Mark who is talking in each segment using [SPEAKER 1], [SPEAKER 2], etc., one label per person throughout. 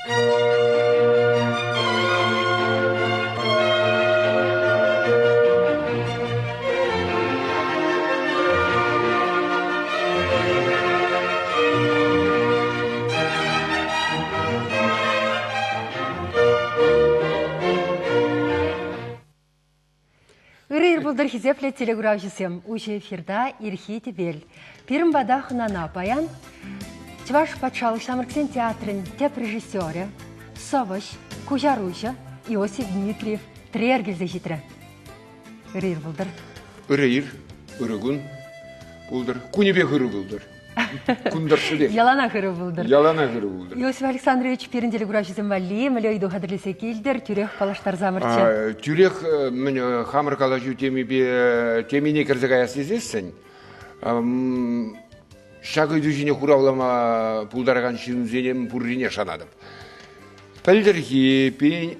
[SPEAKER 1] Ырӑ ир пултӑр хисеплӗ телекуравҫӑсем. Уҫӑ эфирта Ирхи тӗпел. Пирӗн пата хӑнана паян Чӑваш патшалӑх ҫамрӑксен театрӗн тӗп режиссерӗ, сӑвӑҫ, куҫаруҫӑ Иосиф Дмитриев Трер килсе ҫитрӗ. Ырӑ ир пултӑр.
[SPEAKER 2] Ырӑ ир, ырӑ кун пултӑр. Кунӗпех ырӑ пултӑр. Кун тӑршшӗпех.
[SPEAKER 1] Яланах ырӑ пултӑр.
[SPEAKER 2] Яланах ырӑ пултӑр.
[SPEAKER 1] Иосиф Александрович, пирӗн телекуравҫӑсем валли мӗнле ыйту хатӗрлесе килтӗр, тӳрех паллаштарсамӑрччӗ.
[SPEAKER 2] Тӳрех мӗн хамӑр калаҫу темипе темине кӗрсе каяс тесессӗн ҫак ыйту ҫине хуравлама пултаракан ҫынсем пуррине шанатӑп. Пӗлтӗрхи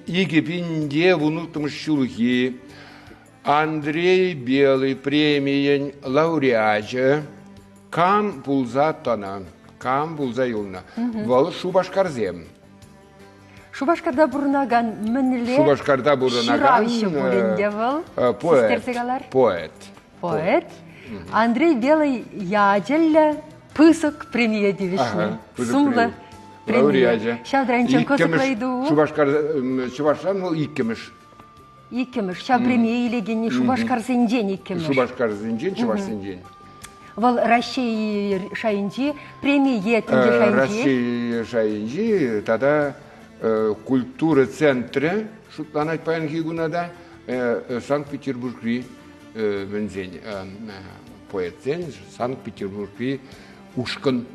[SPEAKER 2] 2010 ҫулхи Андрей Белый премийӗн лауреачӗ кам пулса тӑнӑ, кам пулса юлнӑ? Вӑл Шупашкарсем.
[SPEAKER 1] Шупашкарта пурӑнакан мӗнле
[SPEAKER 2] Шупашкарта пурӑнакан
[SPEAKER 1] ҫыравҫӑ пуль ӗнтӗ вӑл?
[SPEAKER 2] Поэт. Поэт.
[SPEAKER 1] Поэт. Андрей Белый ячӗллӗ пысӑк премие тивӗҫнӗ. Сумлӑ
[SPEAKER 2] лауреачӗ.
[SPEAKER 1] Ҫав таранччен кӑсӑклӑ ыйту.
[SPEAKER 2] Шупашкар Чӑвашран вӑл иккӗмӗш.
[SPEAKER 1] Иккӗмӗш. Ҫав премие илекенни Шупашкарсенчен иккӗмӗш.
[SPEAKER 2] Шупашкарсенчен, чӑвашсенчен.
[SPEAKER 1] Вӑл Раҫҫей шайӗнчи преми е тӗнче шайӗнчи?
[SPEAKER 2] Раҫҫей шайӗнчи тата культура центрӗ шутланать паянхи куна та Санкт-Петербургри мӗнсен поэтсен Санкт-Петербургри ушкӑн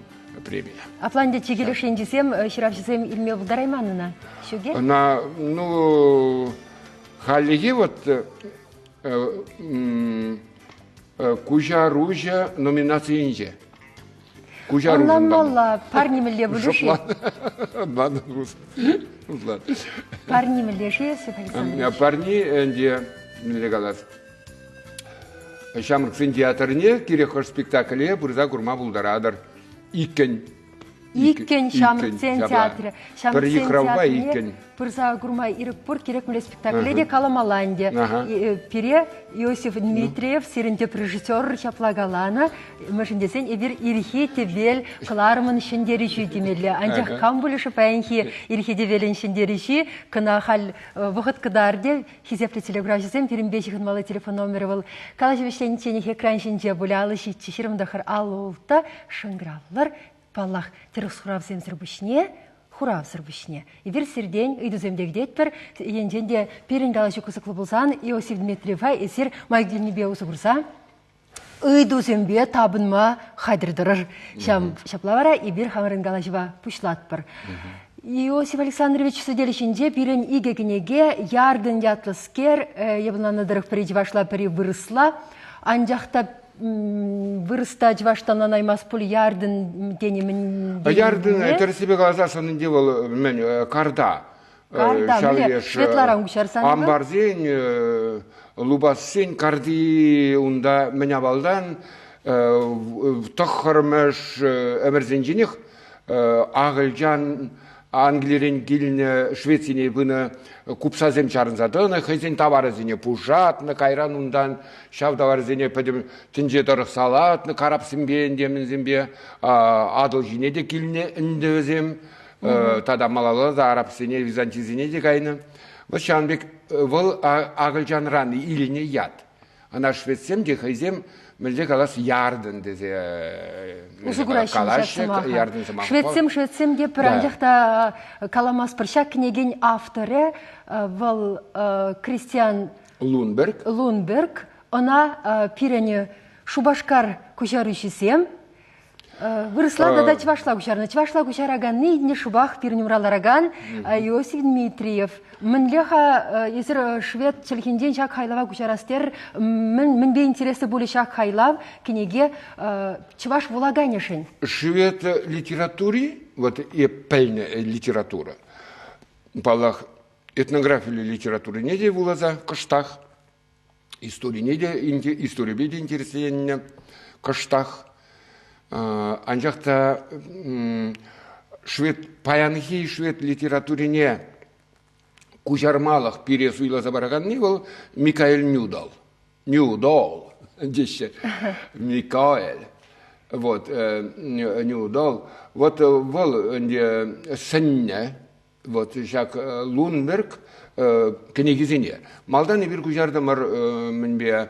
[SPEAKER 2] премия.
[SPEAKER 1] Апла ӗнтӗ чикӗ енчисем ҫыравҫӑсем илме пултарайман ӑна, ҫук-и?
[SPEAKER 2] Ӑна, ну, хальлӗхе вот куҫаруҫӑ номинацийӗнче.
[SPEAKER 1] Ӑнланмалла, парни мӗнле пулӗ-ши? Парни мӗнле-ши, Иосиф Александрович?
[SPEAKER 2] Парни ӗнтӗ, мӗнле калас, Ҫамрӑксен театрне кирек хӑш спектакле пырса курма пултаратӑр. Иккӗн.
[SPEAKER 1] Иккӗн ҫамрӑксен театрӗ.
[SPEAKER 2] Пӗр йыхравпа иккӗн.
[SPEAKER 1] Пырса курма ирӗк пур, кирек мӗнле спектакле те каламалла ӗнтӗ. Пире Иосиф Дмитриев, сирӗн тӗп режиссер, ҫапла каланӑ. Мӗншӗн тесен эпир ирхи тӗвел кӑларӑмӑн ҫӗнтерӳҫи темелле. Анчах кам пулӗ-ши паянхи ирхи тӗвелӗн ҫӗнтерӳҫи, кӑна халь вӑхӑт кӑтартӗ. Хисеплӗ телеграфҫӑсем, пирӗнпе ҫыхӑнмалли телефон номерӗ вӑл калаҫу вӗҫленичченех экран ҫинче пулӗ. 57 29 56 шӑнкӑравлӑр. Паллах, тӗрӗс хуравсемсӗр пуҫне, хуравсӑр пуҫне. Эпир сиртен ыйтусем те кӗтетпӗр. Енчен те пирӗн калаҫу кӑсӑклӑ пулсан Иосиф Дмитриева эсир май килнипе усӑ курса ыйтусемпе тапӑнма хатӗр тӑрӑр. Ҫапла вара эпир хамӑрӑн калаҫӑва пуҫлатпӑр. Иосиф Александрович сӗтел ҫинче пирӗн икӗ кӗнеке Ярдын ятлӑскер, йӑвланнӑ тӑрӑх пӗри чӑвашла, пӗри вырӑсла. Анчах та вырӑста чӑваштан ӑнаймасть пуль Ярдын тени мӗн
[SPEAKER 2] Ярдын тӗрӗссипе каласассӑн ӗнтӗ вӑл мӗн карта.
[SPEAKER 1] Карта, шведларан куҫарсан
[SPEAKER 2] Амбарсен, лупассен карти унта мӗн авалтан тӑххӑрмӗш ӗмӗрсенченех акӑлчан Англирен килнӗ Швецине пынӑ купсасем чарӑнса тӑнӑ, хӑйсен таварӗсене пушатнӑ, кайран унтан ҫав таварсене пӗтӗм тӗнче тӑрӑх салатнӑ, карапсемпе, ӗнтӗ Атӑл ҫине те килнӗ ӗнтӗ вӗсем. Тата малалла та арабсене, византисене те кайнӑ. Вӑл ҫавӑн пек вӑл акӑлчанран илнӗ ят. Ӑна шведсем те хӑйсем мӗнле калас ярдын тесе
[SPEAKER 1] усӑ кураҫҫӗ
[SPEAKER 2] ярдын сӑмах.
[SPEAKER 1] Шведсем шведсем те пӗр анчах та каламастпӑр. Ҫак кӗнекен авторӗ вӑл Кристиан
[SPEAKER 2] Лунберг.
[SPEAKER 1] Лунберг. Ӑна пирӗн Шупашкар куҫаруҫисем Вырӑсла тата чӑвашла куҫарнӑ. Чӑвашла куҫараканни ӗнтӗ шӑпах пирӗн умра ларакан Иосиф Дмитриев. Мӗнле-ха эсир швед чӗлхинчен ҫак хайлава куҫарас терӗр? Мӗнпе интереслӗ пулӗ ҫак хайлав кӗнеке чӑваш вулаканӗшӗн?
[SPEAKER 2] Швед литератури, вот эп пӗлнӗ литература, паллах, этнографиллӗ литературине те вуласа кӑштах историне те историпе те интересленнӗ кӑштах. Анчах та Швед паянхи швед литературине куҫармалӑх пире суйласа параканни вӑл Микаэль Нюдал. Нюдол теҫҫӗ. Микаэль. Вот, Нюдол. Вот вӑл ӗнтӗ сӗннӗ вот ҫак Лунберг кӗнекисене. Малтан эпир куҫартӑмӑр мӗнпе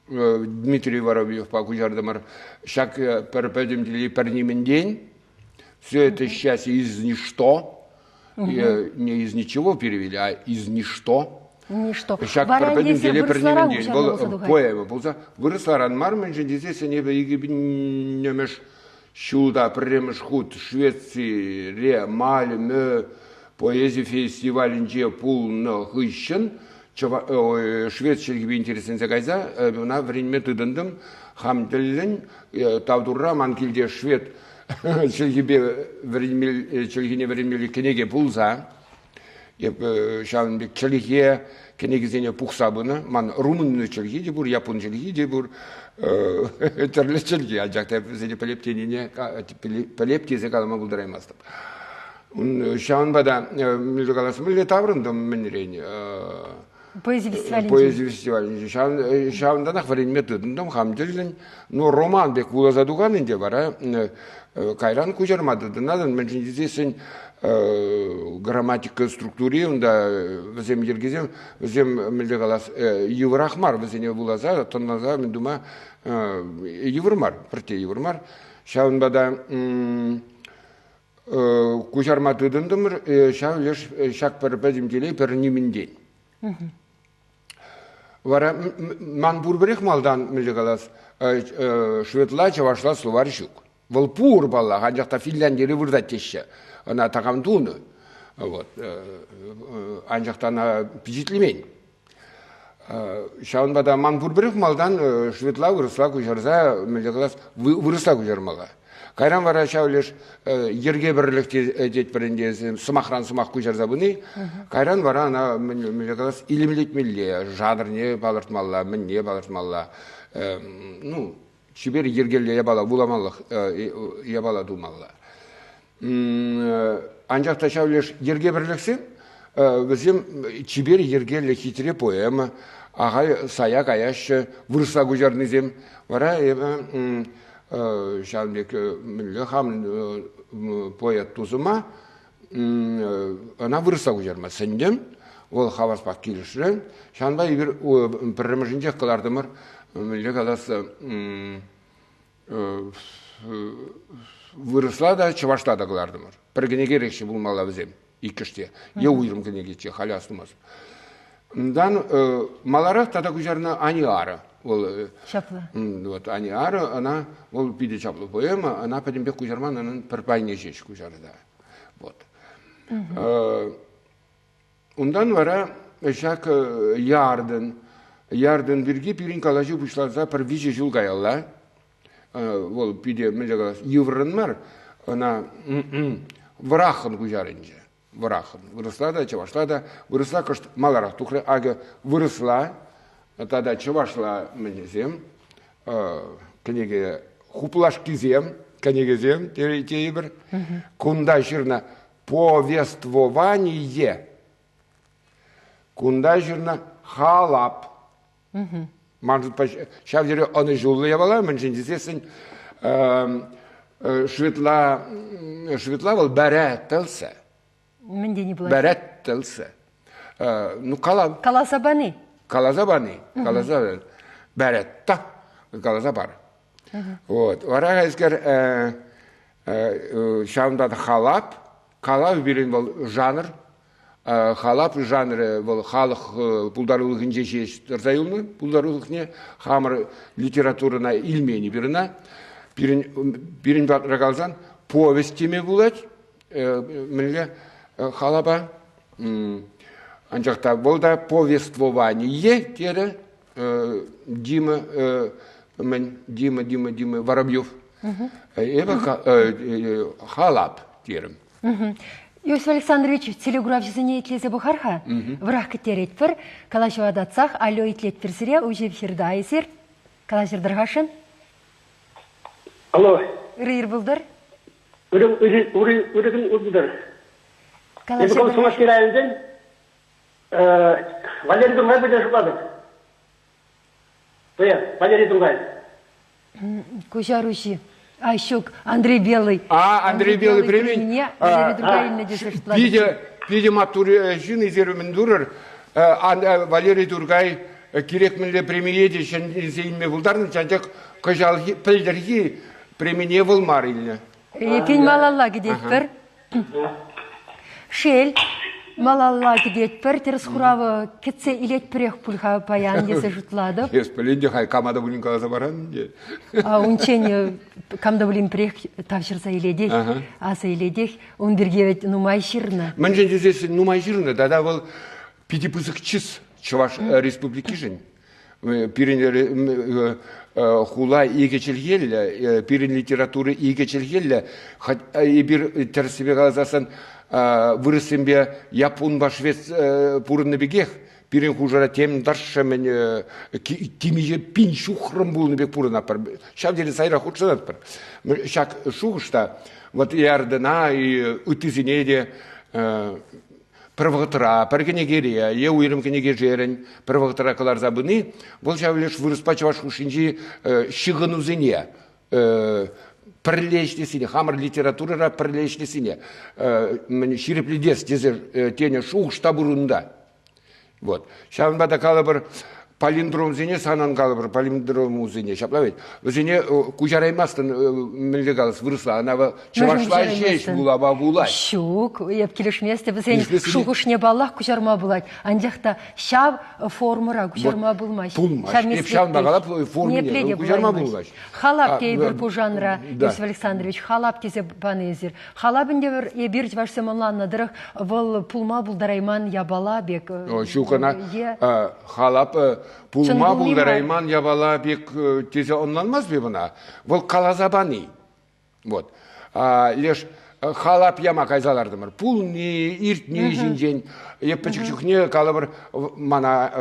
[SPEAKER 2] Дмитрий Воробьевпа куҫартӑмӑр ҫак пӗр пӗтӗм тӗлли пӗр нимӗнтен. Все это счастье из ничто. Не из ничего перевели, а из ничто.
[SPEAKER 1] Ничто.
[SPEAKER 2] Ҫак пӗр пӗтӗм теле пӗр нимӗнтен. Вӑл поэма пулса вырӑсларан мар, мӗншӗн тесессӗн эпӗ икӗ ҫулта пӗрремӗш хут Швецире Мальмö поэзи фестивалӗнче пулнӑ хыҫҫӑн швед чӗлхипе интересленсе кайса ӑна вӗренме тытӑнтӑм. Хам тӗллӗн тав турра ман килте швед чӗлхипе вӗренмелли чӗлхине вӗренмелли кӗнеке пулса эп ҫавӑн пек чӗлхе кӗнекисене пухса пынӑ. Ман румын чӗлхи те пур, япун чӗлхи те пур, тӗрлӗ чӗлхе, анчах та вӗсене пӗлеп тенине пӗлеп тесе калама пултараймастӑп. Ҫавӑнпа та мӗнле калас, мӗнле таврӑнтӑм мӗнрен
[SPEAKER 1] Поэзи фестивалӗнче.
[SPEAKER 2] Поэзи фестивалӗнче. Ҫавӑнтанах вӗренме тытӑнтӑм хам тӗллӗн. Ну, роман пек вуласа тухан ӗнтӗ вара кайран куҫарма тытӑнатӑн, мӗншӗн тесессӗн грамматика структури унта вӗсем йӗркисем, вӗсем мӗнле калас, йывӑрах мар вӗсене вуласа, тӑнласа мӗн тума йывӑр мар, пӗртте йывӑр мар. Ҫавӑнпа та куҫарма тытӑнтӑмӑр, ҫав леш ҫак пӗр пӗтӗм телей пӗр нимӗнтен. Вара ман пурпӗрех малтан, мӗнле калас, шведла, чӑвашла словарь ҫук. Вӑл пур, паллах, анчах та Финляндире выртать теҫҫӗ. Ӑна такам тунӑ. Вот. Анчах та ӑна пичетлемен. Ҫавӑнпа та ман пурпӗрех малтан шведла, вырӑсла куҫарса, мӗнле калас, вырӑсла куҫармалла. Кайран вара ҫав леш йӗрке пӗрлӗх тетпӗр ӗнтӗ, сӑмахран сӑмах куҫарса пыни. Кайран вара ӑна мӗнле калас, илемлетмелле, жанрне палӑртмалла, мӗнне палӑртмалла. Ну, чипер йӗркеллӗ япала вуламалӑх япала тумалла. Анчах та ҫав леш йӗрке пӗрлӗхсем вӗсем чипер йӗркеллӗ хитре поэма, ахаль сая каяҫҫӗ вырӑсла куҫарнисем. Вара эпӗ ҫавӑн пек мӗнле хам поэт тусӑма ӑна вырӑсла куҫарма сӗнтӗм. Вӑл хаваспах килӗшрӗ. Ҫавӑнпа эпир пӗрремӗшӗнчех кӑлартӑмӑр, мӗнле калас, вырӑсла та, чӑвашла та кӑлартӑмӑр. Пӗр кӗнекерехчӗ пулмалла вӗсем, иккӗш те. Е уйрӑм кӗнекеччӗ, халӗ астумастӑп. Унтан маларах тата куҫарнӑ Аниара. Вӑл
[SPEAKER 1] Чаплӑ.
[SPEAKER 2] Вот Аниара, ӑна вӑл питӗ чаплӑ поэма, ӑна пӗтӗмпех куҫарман, ӑнӑн пӗр пайне ҫеҫ куҫарнӑ. Вот. Унтан вара ҫак Ярден, Ярден пирки пирӗн калаҫу пуҫланса пӗр виҫӗ ҫул каялла, вӑл питӗ, мӗнле калас, йывӑррӑн мар, ӑна вӑраххӑн куҫарӑнчӗ. Вӑраххӑн. Вырӑсла та, чӑвашла та. Вырӑсла кӑшт маларах тухрӗ. Акӑ вырӑсла тата чӑвашла мӗнсем, кӗнеке хуплашкисем, кӗнекесем тейӗпӗр. Кунта ҫырнӑ повествование. Кунта ҫырнӑ халап. Ман шутпа ҫав тери ӑнӑҫуллӑ япала, мӗншӗн тесессӗн шведла, шведла вӑл бәрәтелсе.
[SPEAKER 1] Мӗн тени пулать?
[SPEAKER 2] Бәрәтелсе. Ну, калав.
[SPEAKER 1] Каласа пани.
[SPEAKER 2] Каласа пани. Каласа бәрәтта. Каласа пар. Вот. Вара хайскер ҫавӑнта та халап. Калав пирӗн вӑл жанр. Халап жанрӗ вӑл халӑх пултарулӑхӗнче ҫеҫ тӑрса юлнӑ пултарулӑхне хамӑр литературӑна илмен эпир ӑна. Пирӗн, пирӗн патра каласан повесть теме пулать, мӗнле халапа. Анчах та вӑл та повествование терӗ Дима, мӗн, Дима, Дима, Дима Воробьев. Эпӗ халап терӗм.
[SPEAKER 1] Иосиф Александрович, телеграфҫӑсене итлесе пӑхар-ха. Вӑрах кӗттеретпӗр. Калаҫӑва татсах алло итлетпӗр сире. Уҫӑ эфирта эсир. Калаҫӑр тӑрхашӑн.
[SPEAKER 3] Алло.
[SPEAKER 1] Ырӑ ир пултӑр.
[SPEAKER 3] Ырӑ ырӑ кун пултӑр. Эпӗ Комсомольски районӗнчен Валерий Тургай пӗлсе шутлатӑп. Валерий Тургай.
[SPEAKER 1] Куҫаруҫи. А, ҫук, Андрей Белый.
[SPEAKER 2] А, Андрей Белый премине
[SPEAKER 1] Валерий Тургай илнӗ тесе шутлатӑп.
[SPEAKER 2] Питӗ, питӗ маттур ҫын эсир мӗн турӑр. Валерий Тургай кирек мӗнле премие те ҫӗнсе илме пултарнӑ, анчах кӑҫалхи, пӗлтӗрхи премине вӑл мар илнӗ.
[SPEAKER 1] Эпин малалла кӗтетпӗр. Шел, малалла кӗтетпӗр. Тӗрӗс хурав кӗтсе илетпӗрех пуль-ха паян тесе шутлатӑп.
[SPEAKER 2] Эс пӗлен те хай кама та пулин каласа паран ӗнтӗ.
[SPEAKER 1] Унччен кам та пулин пӗрех тавҫӑрса илетех, аса илетех. Ун пирки вӗт нумай ҫырнӑ.
[SPEAKER 2] Мӗншӗн тесессӗн нумай ҫырнӑ тата вӑл питӗ пысӑк чыс Чӑваш Республикишӗн. Пирӗн хула икӗ чӗлхеллӗ, пирӗн литература икӗ чӗлхеллӗ. Эпир тӗрӗссипе каласассӑн вырӑссемпе яппунпа швед пурӑннӑ пекех пирӗн хушӑра тем тӑршшӗ-мӗн темиҫе пин ҫухрӑм пулнӑ пек пурӑнатпӑр. Ҫав тери сайра хутшӑнатпӑр. Ҫак шухӑш та вот Иордана и ыттисене те пӗр вӑхӑтра, пӗр кӗнекере е уйрӑм кӗнекешерӗн пӗр вӑхӑтра кӑларса пыни вӑл ҫав леш вырӑспа чӑваш хушшинчи ҫыхӑнусене пӗрле ӗҫлессине, хамӑр литературӑра пӗрле ӗҫлессине ҫирӗплетес тесе тенӗ шухӑш та пур унта. Вот. Ҫавӑнпа та калӑпӑр, палиндромсене санӑн калӑпӑр, палиндромусене, ҫапла вӗт. Вӗсене куҫараймастӑн, мӗнле калас, вырӑсла, ӑна вӑл чӑвашла ҫеҫ вулама пулать.
[SPEAKER 1] Ҫук, эп килӗшместӗп. Вӗсен шухӑшне паллах куҫарма пулать. Анчах та ҫав формӑра куҫарма пулмасть.
[SPEAKER 2] Пулмасть. Эп ҫавӑнпа калап, формине куҫарма пулмасть.
[SPEAKER 1] Халап тейӗпӗр ку жанра, Иосиф Александрович, халап тесе панӑ эсир. Халап ӗнтӗ эпир чӑвашсем ӑнланнӑ тӑрӑх вӑл пулма пултарайман япала пек.
[SPEAKER 2] Ҫук ӑна халап пулма пултарайман япала пек тесе ӑнланмасть пек ӑна. Вӑл каласа пани. Вот. Леш халап яма кайса лартӑмӑр. Пулни, иртни ҫинчен. Эп пӗчӗк чухне калӑпӑр мана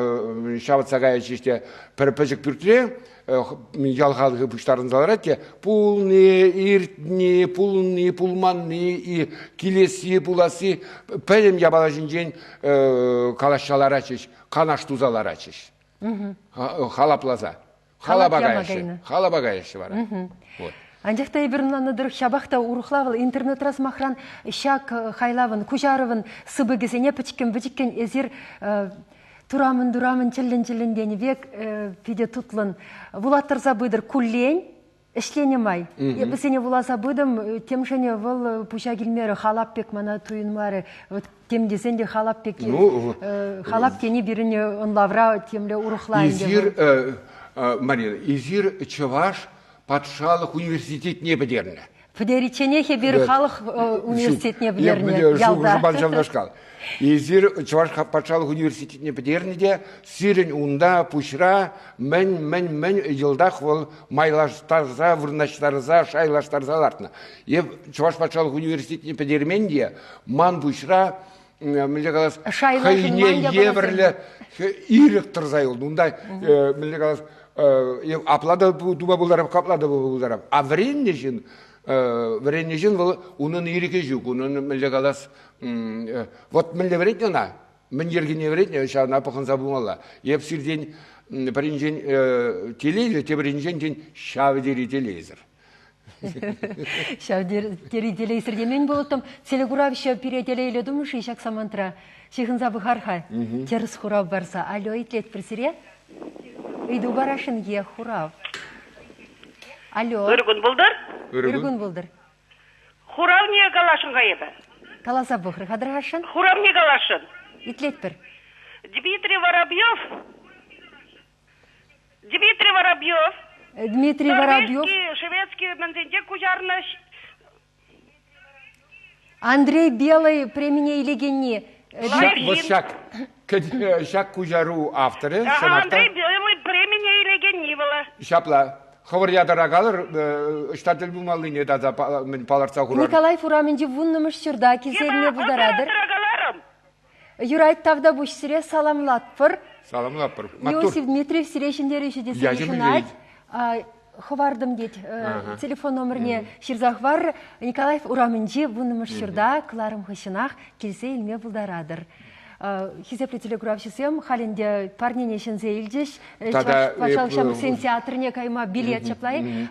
[SPEAKER 2] ҫавӑтса каятчӗҫ те пӗр пӗчӗк пӳртре ял халӑхӗ пуҫтарӑнса ларать те пулни, иртни, пулни, пулманни, килесси, пуласси пӗтӗм япала ҫинчен калаҫса ларатчӗҫ, канаш туса ларатчӗҫ. Халапласа. Халапа каяҫҫӗ. Халапа каяҫҫӗ вара.
[SPEAKER 1] Вот. Анчах та эпир ӑнланнӑ тӑрӑх ҫапах та урӑхла вӑл интернетра сӑмахран ҫак хайлавӑн, куҫарӑвӑн сыпӑкӗсене пӗчӗккӗн-пӗчӗккӗн эсир турамӑн-турамӑн чӗллӗн-чӗллӗн тенӗ пек питӗ тутлӑн вулаттарса пытӑр куллен ӗҫленӗ май. Вӗсене вуласа пытӑм, темшӗн вӑл пуҫа килмерӗ, халап пек мана туйӑнмарӗ. Вот тем тесен те халап пек ну, халап тени пирӗн ӑнлавра темле урӑхла
[SPEAKER 2] ӗнтӗ. Эсир, Марина, эсир Чӑваш патшалӑх университетне пӗтернӗ.
[SPEAKER 1] Пӗтеричченех эпир халӑх университетне пӗтернӗ ялта.
[SPEAKER 2] ҫавнашкал. Эсир Чӑваш патшалӑх университетне пӗтернӗ те сирӗн унта пуҫра мӗн-мӗн-мӗн йӑлтах вӑл майлаштарса, вырнаҫтарса, шайлаштарса лартнӑ. Эп Чӑваш патшалӑх университетне пӗтермен те ман пуҫра мӗнле калас, хӑйне евӗрлӗ ирӗк тӑрса юлнӑ. Унта мӗнле калас, апла та тума пултарап, капла та пултарап. А вӗреннӗ ҫын, вӗреннӗ ҫын вӑл унӑн ирӗкӗ ҫук, унӑн мӗнле калас, вот мӗнле вӗрентнӗ ӑна, мӗн йӗркине вӗрентнӗ, ҫавна пӑхӑнса пымалла. Эп сиртен пӗринчен телейлӗ, тепӗринчен тен ҫав тери телейсӗр.
[SPEAKER 1] Ҫав тери телейсӗр темен пулӑттӑм. Телекуравҫӑ пире телейлӗ тумӗ-ши ҫак самантра? Ҫыхӑнса пӑхар-ха. Тӗрӗс хурав парса. Алло, итлетпӗр сире. Ыйту парасшӑн е хурав? Алло.
[SPEAKER 4] Ырӑ кун пултӑр.
[SPEAKER 1] Ырӑ кун пултӑр.
[SPEAKER 4] Хуравне каласшӑн-ха эпӗ.
[SPEAKER 1] Каласа пӑхрӗ-ха тӑрхасшӑн.
[SPEAKER 4] Хуравне каласшӑн.
[SPEAKER 1] Итлетпӗр.
[SPEAKER 4] Дмитрий Воробьев Дмитрий Воробьев.
[SPEAKER 1] Дмитрий Воробьев.
[SPEAKER 4] Шведский мӗнсенче куҫарнӑ.
[SPEAKER 1] Андрей Белый премине илекенни.
[SPEAKER 2] Вот ҫак ҫак куҫару авторӗ.
[SPEAKER 4] Андрей Белый премине илекенни вӑл.
[SPEAKER 2] Ҫапла. Хӑвӑр ятӑра калӑр, ӑҫта тӗл пулмаллине тата мӗн палӑртса хурар.
[SPEAKER 1] Николай урамӗнчи вуннӑмӗш ҫурта килсе илме пултаратӑр.
[SPEAKER 4] каларӑм.
[SPEAKER 1] Юрать, тавтапуҫ сире, саламлатпӑр.
[SPEAKER 2] Саламлатпӑр.
[SPEAKER 1] Маттур. Иосиф Дмитриев сире ҫӗнтерӳҫӗ тесе йышӑнать. хӑвартӑм тет. Телефон номерне ҫырса хӑвар. Николаев урамӗнчи вуннӑмӗш ҫурта кӑларӑм хыҫҫӑнах килсе илме пултаратӑр. Хисеплӗ телекуравҫӑсем халь ӗнтӗ парнене ҫӗнсе илчӗҫ. Чӑваш патшалӑх ҫамрӑксен театрне кайма билет ҫапла-и?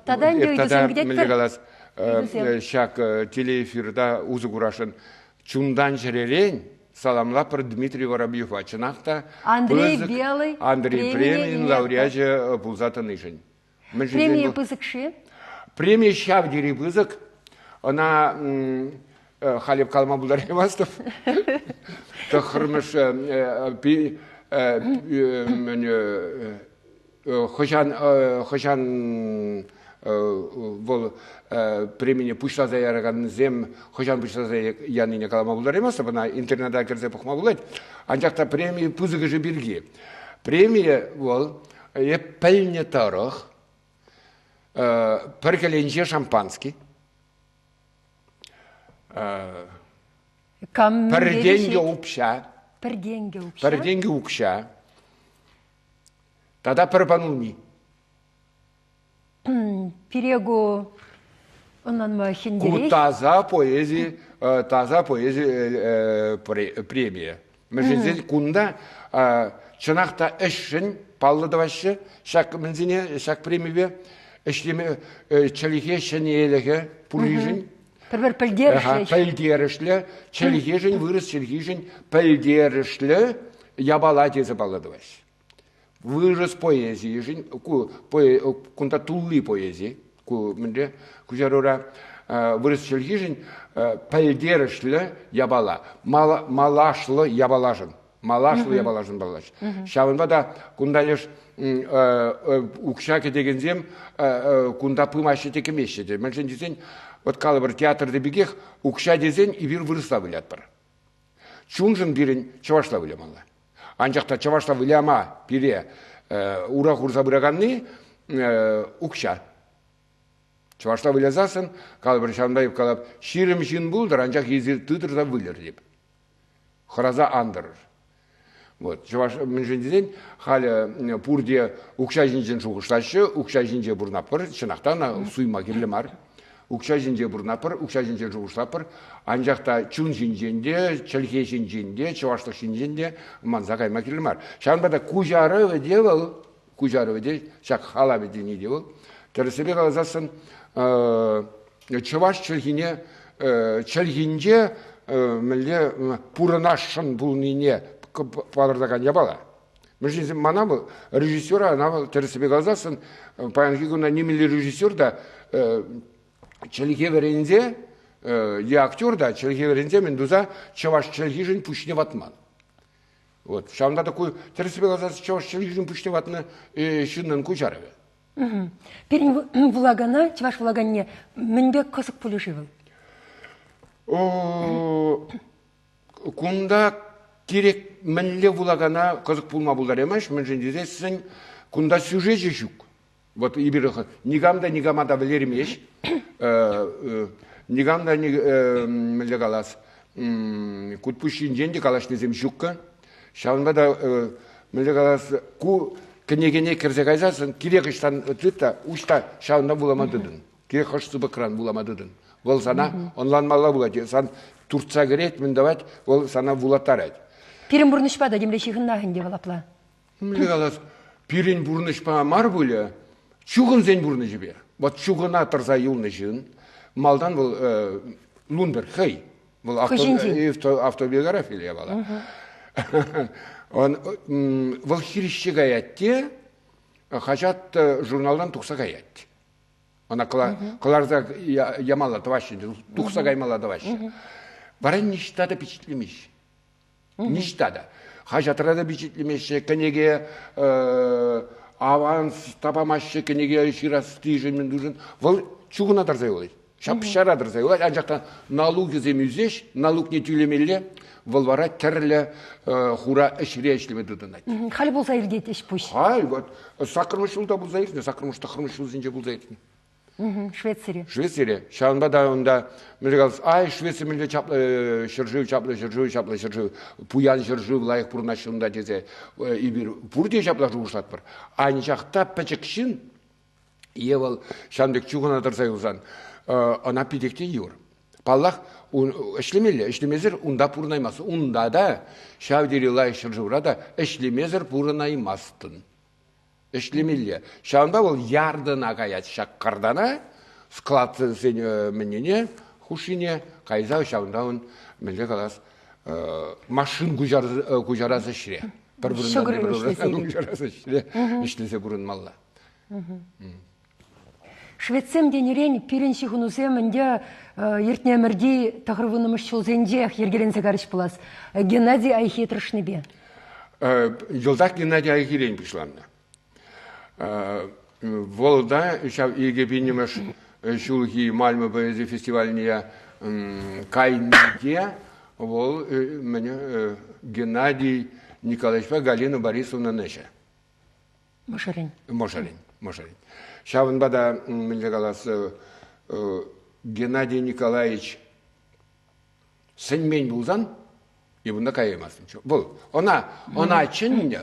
[SPEAKER 1] Тата ӗнтӗ ыйтусем кӗтетпӗр.
[SPEAKER 2] Калас, ҫак телеэфирта усӑ курасшӑн чунтан-чӗререн саламлатпӑр Дмитрий Воробьева. Чӑнах та
[SPEAKER 1] Андрей Белый
[SPEAKER 2] Андрей премийӗн лауреачӗ пулса тӑнишӗн.
[SPEAKER 1] Премия пысӑк-ши?
[SPEAKER 2] Преми ҫав тери пысӑк. Ӑна халӗ калама пултараймастӑп. Тӑххӑрмӗш хӑҫан хӑҫан вӑл премине пуҫласа яракансем хӑҫан пуҫласа янине калама пултараймастӑп, ӑна интернета кӗрсе пӑхма пулать. Анчах та преми пысӑкӑшӗ пирки. Премие вӑл эп пӗлнӗ тӑрӑх пӗр кӗленче шампански,
[SPEAKER 1] Кам
[SPEAKER 2] пӗр тенкӗ укҫа,
[SPEAKER 1] Пӗр тенкӗ укҫа.
[SPEAKER 2] Пӗр тенкӗ укҫа тата пӗр панулми.
[SPEAKER 1] Пире ку ӑнланма хӗнтерех.
[SPEAKER 2] Ку таса поэзи, таса поэзи премийӗ. Мӗншӗн тесен кунта чӑнах та ӗҫшӗн паллӑ тӑваҫҫӗ ҫак мӗнсене, ҫак премипе ӗҫлеме чӗлхе ҫӗнелӗхӗ пурришӗн.
[SPEAKER 1] Пӗр-пӗр пӗлтерӗшлӗ.
[SPEAKER 2] Пӗлтерӗшлӗ, чӗлхешӗн, вырӑс чӗлхишӗн пӗлтерӗшлӗ япала тесе паллӑ тӑваҫҫӗ. Вырӑс поэзийӗшӗн, ку кунта тулли поэзи, ку мӗнле куҫарура вырӑс чӗлхишӗн пӗлтерӗшлӗ япала, малашлӑ япалашӑн, малашлӑ япалашӑн паллаҫ. Ҫавӑнпа та кунта леш укҫа кӗтекенсем кунта пымаҫҫӗ те кӗмеҫҫӗ те. Мӗншӗн тесен, вот калӑпӑр, театрти пекех укҫа тесен эпир вырӑсла вылятпӑр. Чуншӑн пирӗн чӑвашла вылямалла. Анчах та чӑвашла выляма пире ура хурса пыраканни укҫа. Чӑвашла вылясассӑн, калӑпӑр, ҫавӑнпа эп калап, 20 ҫын пултӑр, анчах эсир тытӑр та выльӑр теп. Хӑраса ан тӑрӑр. Вот, чӑваш мӗншӗн тесен халӗ пурте укҫа ҫинчен шухӑшлаҫҫӗ, укҫа ҫинче пурӑнатпӑр, чӑнах та ӑна суйма кирлӗ мар. Укҫа ҫинче пурӑнатпӑр, укҫа ҫинчен шухӑшлатпӑр, анчах та чун ҫинчен те, чӗлхе ҫинчен те, чӑвашлӑх ҫинчен те манса кайма кирлӗ мар. Ҫавӑнпа та куҫарӑвӗ те вӑл, куҫарӑвӗ те, ҫак халапӗ тени те вӑл, тӗрӗссипе каласассӑн, чӑваш чӗлхине чӗлхинче мӗнле пурӑнасшӑн пулнине палӑртакан япала. Мӗншӗн мана вӑл режиссера, ӑна вӑл тӗрӗссипе каласассӑн, паянхи куна нимӗнле режиссер та чӗлхе вӗренсе е актер та чӗлхе вӗренсе мӗн туса чӑваш чӗлхишӗн пуҫне ватман. Вот. Ҫавӑнпа та ку тӗрӗссипе каласан чӑваш чӗлхишӗн пуҫне ватнӑ ҫыннӑн куҫарӑвӗ.
[SPEAKER 1] Пирӗн вулакана, чӑваш вулаканне мӗнпе кӑсӑк пулӗ-ши вӑл?
[SPEAKER 2] Кунта кирек мӗнле вулакана кӑсӑк пулма пултараймасть, мӗншӗн тесессӗн кунта сюжечӗ ҫук. Вот эпир никам та никама та вӗлермест, никам та мӗнле калас, кут-пуҫ ҫинчен те калаҫнисем ҫуккӑ. Ҫавӑнпа та мӗнле калас, ку кӗнекене кӗрсе кайсассӑн кирек ӑҫтан тыт та уҫ та ҫавӑнта вулама тытӑн. Кирек хӑш сыпӑкран вулама тытӑн. Вӑл сана ӑнланмалла пулать. Сан туртса кӗрет, мӗн тӑвать, вӑл сана вулаттарать.
[SPEAKER 1] Пирӗн пурнӑҫпа та темле ҫыхӑннах ӗнтӗ вӑл апла.
[SPEAKER 2] Мӗнле калас, пирӗн пурнӑҫпа мар пулӗ, чухӑнсен пурнӑҫӗпе. Вот чухӑна тӑрса юлнӑ ҫын, малтан вӑл Лунберг хӑй, вӑл автобиографилле япала. Он, вӑл хирӗҫсе каять те хаҫат журналтан тухса каять. Ӑна кӑларса ямалла тӑваҫҫӗ, тухса каймалла тӑваҫҫӗ. Вара ниҫта та пичетлемеҫҫӗ. Ниҫта та. Хаҫатра та пичетлемеҫҫӗ, кӗнеке аванс та памаҫҫӗ, кӗнеке ҫырас тишӗн, мӗн тушӑн. Вӑл чухӑна тӑрса юлать. Ҫап-ҫара тӑрса юлать, анчах та налукӗсем ӳсеҫ, налукне тӳлемелле, вӑл вара тӗрлӗ хура ӗҫре ӗҫлеме тытӑнать.
[SPEAKER 1] Халь пулса иртет ӗҫ-пуҫ.
[SPEAKER 2] Халь вот саккӑрмӗш ҫулта пулса иртнӗ, саккӑрмӗш тӑххӑрмӗш ҫулсенче пулса иртнӗ.
[SPEAKER 1] Швецире.
[SPEAKER 2] Швецире. Ҫавӑнпа та унта мӗнле калас, ай, Швеци мӗнле чаплӑ ҫӗршыв, чаплӑ ҫӗршыв, чаплӑ ҫӗршыв, пуян ҫӗршыв, лайӑх пурӑнаҫҫӗ унта тесе эпир пурте ҫапла шухӑшлатпӑр. Анчах та пӗчӗк ҫын. Е вӑл ҫавӑн пек чухӑна тӑрса юлсан ӑна питех те йывӑр. Паллах, ӗҫлемелле. Ӗҫлемесӗр унта пурӑнаймастӑн. Унта та, ҫав тери лайӑх ҫӗршывра та ӗҫлемесӗр пурӑнаймастӑн. Ӗҫлемелле. Ҫавӑнпа вӑл ярдӑна каять ҫак картана, складсен мӗнне хушшине кайса ҫавӑнта ун, мӗнле калас, машин куҫарас ӗҫре. Пӗр вырӑнтан тепӗр вырӑна куҫарас ӗҫре ӗҫлесе пурӑнмалла.
[SPEAKER 1] Шведсем тенӗрен пирӗн ҫыхӑнусем ӗнтӗ иртнӗ ӗмӗрти тӑхӑрвуннӑмӗш ҫулсенчех йӗркеленсе карӗҫ пулас. Геннадий Айхи тӑрӑшнипе.
[SPEAKER 2] Йӑлтах Геннадий Айхирен пуҫланнӑ. Вӑл та ҫав 2000-мӗш ҫулхи Мальмы поэзи фестивальне кайнипе вӑл Геннадий Николаевичпа Галина Борисовнан ӗҫӗ.
[SPEAKER 1] Мӑшӑрӗн.
[SPEAKER 2] Мӑшӑрӗн, мӑшӑрӗн. Ҫавӑнпа та, мӗнле калас, Геннадий Николаевич сӗнмен пулсан, эп унта каяймастӑм. Вӑл ӑна, ӑна чӗннӗ,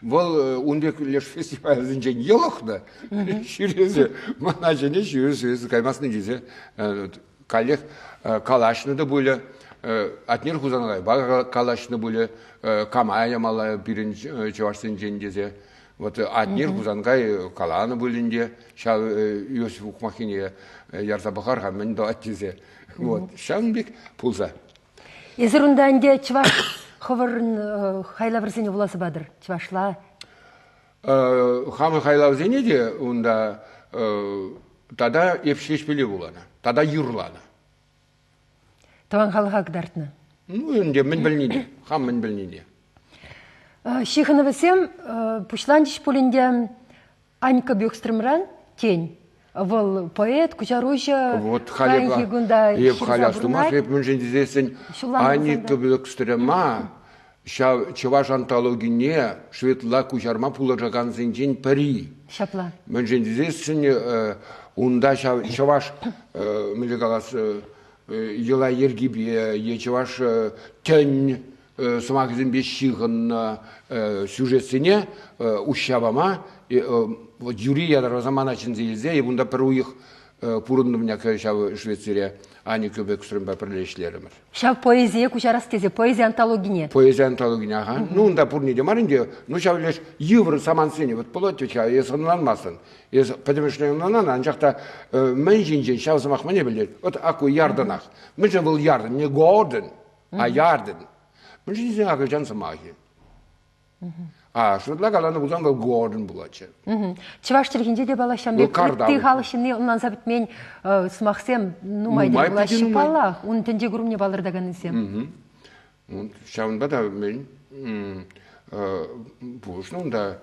[SPEAKER 2] вӑл ун пек леш фестивальсенчен йӑлӑхнӑ, ҫӳресе, мана чӗнет, ҫӳресе каймастӑн тесе каллех калаҫнӑ та пулӗ, Атнер Хусанкайпа калаҫнӑ пулӗ, кама ямалла пирӗн чӑвашсенчен тесе. Вот Атнер Хусанкай каланӑ пуль ӗнтӗ, ҫав Иосиф Ухмахине ярса пӑхар-ха, мӗн тӑвать тесе. Вот, ҫавӑн пек пулса.
[SPEAKER 1] Эсир унта ӗнтӗ чӑваш хӑвӑрӑн хайлавӑрсене вуласа патӑр, чӑвашла.
[SPEAKER 2] Хамӑр хайлавсене те унта тата эп Ҫеҫпӗле вуланӑ, тата юрланӑ.
[SPEAKER 1] Тӑван халӑха кӑтартнӑ.
[SPEAKER 2] Ну, ӗнтӗ мӗн пӗлнине, хам мӗн пӗлнине.
[SPEAKER 1] Ҫыхӑнӑвӗсем пуҫланчӗҫ пулин те Анька Бёкстрёмран, тен, вӑл поэт, куҫаруҫӑ,
[SPEAKER 2] Вот халӗ
[SPEAKER 1] кунта
[SPEAKER 2] эп халь астумас, эп мӗншӗн тесессӗн Аника Бёкстрёма ҫав чӑваш антологине шведла куҫарма пулӑшакансенчен пӗри.
[SPEAKER 1] Ҫапла.
[SPEAKER 2] Мӗншӗн тесессӗн унта ҫав чӑваш, мӗнле калас, йӑла-йӗркипе е чӑваш тӗн сӑмахӗсемпе ҫыхӑннӑ сюжетсене уҫҫа пама юри ятарласа мана чӗнсе илсе эп унта пӗр уйӑх пурӑнтӑм ҫав Швецире Аника Бекстрöмпа пӗрле ӗҫлерӗмӗр.
[SPEAKER 1] Ҫав поэзие куҫарас тесе, поэзи антологине.
[SPEAKER 2] Поэзи антологине, аха. Ну, унта пурне те мар ӗнтӗ. Ну, ҫав леш йывӑр самантсене вот пулать вӗт-ха, эс ӑнланмастӑн. Эс пӗтӗмӗшле ӑнланан, анчах та мӗн ҫинчен ҫав сӑмах мӗне пӗлтерет? Вот аку ярдӑнах. Мӗншӗн вӑл ярдӑн? Не гордӑн, а ярдӑн. Мӗншӗн тесен акӑлчан сӑмахӗ. А шутла каланӑ пулсан вӑл Гордон пулатчӗ.
[SPEAKER 1] Чӑваш чӗлхинче те паллах ҫавӑн пек ытти халӑх ҫынни ӑнланса пӗтмен сӑмахсем нумай тӗл пулаҫҫӗ паллах, ун тӗнче курӑмне палӑртаканнисем.
[SPEAKER 2] Ҫавӑнпа та мӗн пулӑшнӑ унта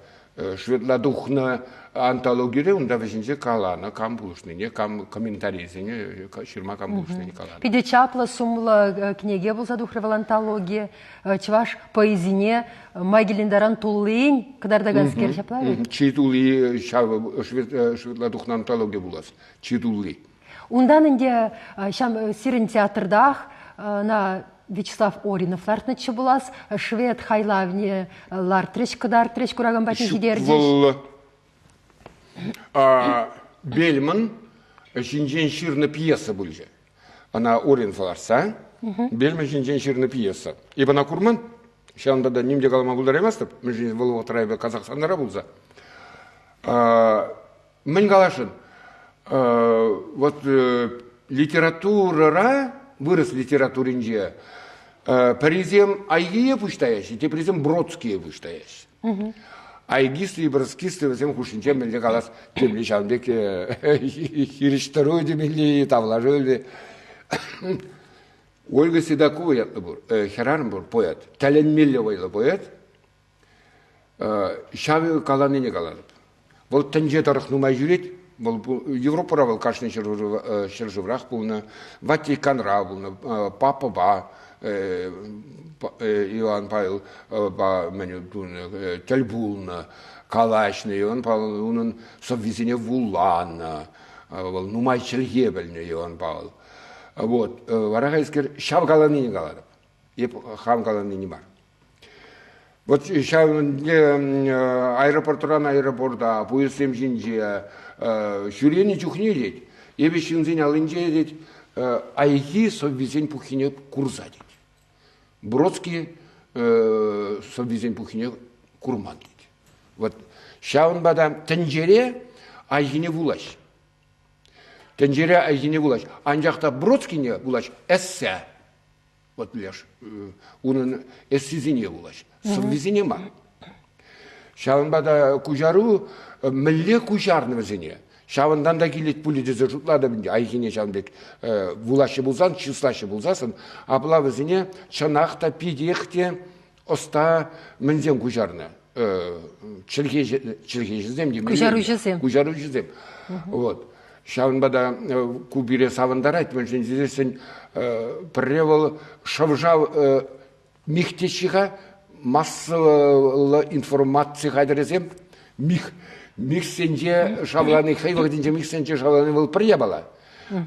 [SPEAKER 2] шведла тухнӑ антологире унта вӗҫӗнче каланӑ, кам пулӑшнине, кам комментарисене ҫырма кам пулӑшнине каланӑ.
[SPEAKER 1] Питӗ чаплӑ, сумлӑ кӗнеке пулса тухрӗ вӑл антологи. Чӑваш поэзине май килнӗ таран туллин кӑтартаканскер ҫапла вӗт?
[SPEAKER 2] Чи тулли ҫав шведла тухнӑ антологи пулас. Чи тулли.
[SPEAKER 1] Унтан ӗнтӗ ҫав сирӗн театртах ӑна Вячеслав Оринов лартнӑччӗ пулас, швед хайлавне лартрӗҫ, кӑтартрӗҫ, куракан патне ҫитерчӗҫ.
[SPEAKER 2] Вӑл Бельман ҫинчен ҫырнӑ пьеса пулчӗ. Ӑна Оринов лартса Бельман ҫинчен ҫырнӑ пьеса. Эп ӑна курман, ҫавӑнпа та ним те калама пултараймастӑп, мӗншӗн вӑл вӑхӑтра эпӗ Казахстанра пулса. Мӗн каласшӑн? Вот литературӑра, вырӑс литературинче пӗрисем Айгие пуҫтаяҫҫӗ, теприсем Бродские пуҫтаяҫҫӗ. Айгисты и броскисты вӗсем хушшинче мӗнле калас, темле ҫавӑн пек хирӗҫтӑру темелле, тавлашу Ольга Седокова ятлӑ пур, хӗрарӑм пур, поэт. Тӗлӗнмелле вӑйлӑ поэт. Ҫав каланине калатӑп. Вӑл тӗнче тӑрӑх нумай ҫӳрет. Вӑл Европӑра вӑл кашни ҫӗршыврах пулнӑ, Ватиканра пулнӑ, папӑпа Иоанн Павелпа мӗн тунӑ, тӗл пулнӑ, калаҫнӑ. Иоанн Павел унӑн сӑввисене вуланӑ. Вӑл нумай чӗлхе пӗлнӗ Иоанн Павел. Вот. Вара хайскер ҫав каланине калатӑп. Эп хам каланине мар. Вот ҫав аэропортран аэропорта, пуйӑссем ҫинче ҫӳренӗ чухне тет, эпӗ ҫынсен аллинче тет, Айхи сӑввисен пуххине курса тет. Бродский сӑввисен пуххине курман тет. Вот ҫавӑнпа та тӗнчере Айхине вулаҫ. Тӗнчере Айхине вулаҫ. Анчах та Бродскине вулаҫ эссе. Вот леш, унӑн эссисене вулаҫ, сӑввисене мар. Ҫавӑнпа та куҫару мӗнле куҫарнӑ вӗсене? Ҫавӑнтан та килет пулӗ тесе шутлатӑп ӗнтӗ. Айхине ҫавӑн пек вулаҫҫӗ пулсан, чыслаҫҫӗ пулсассӑн, апла вӗсене чӑнах та питех те ӑста мӗнсем куҫарнӑ. Чӗлхеҫӗсем те.
[SPEAKER 1] Куҫаруҫӑсем.
[SPEAKER 2] Куҫаруҫӑсем. Вот. Ҫавӑнпа та ку пире савӑнтарать, мӗншӗн тесессӗн пӗрре вӑл шӑв-шав МИХ теҫҫӗ-ха, массӑллӑ информаци хатӗрӗсем МИХ. МИХсенче шавлани, хӑй вӑхӑтӗнче МИХсенче шавлани вӑл пӗр япала.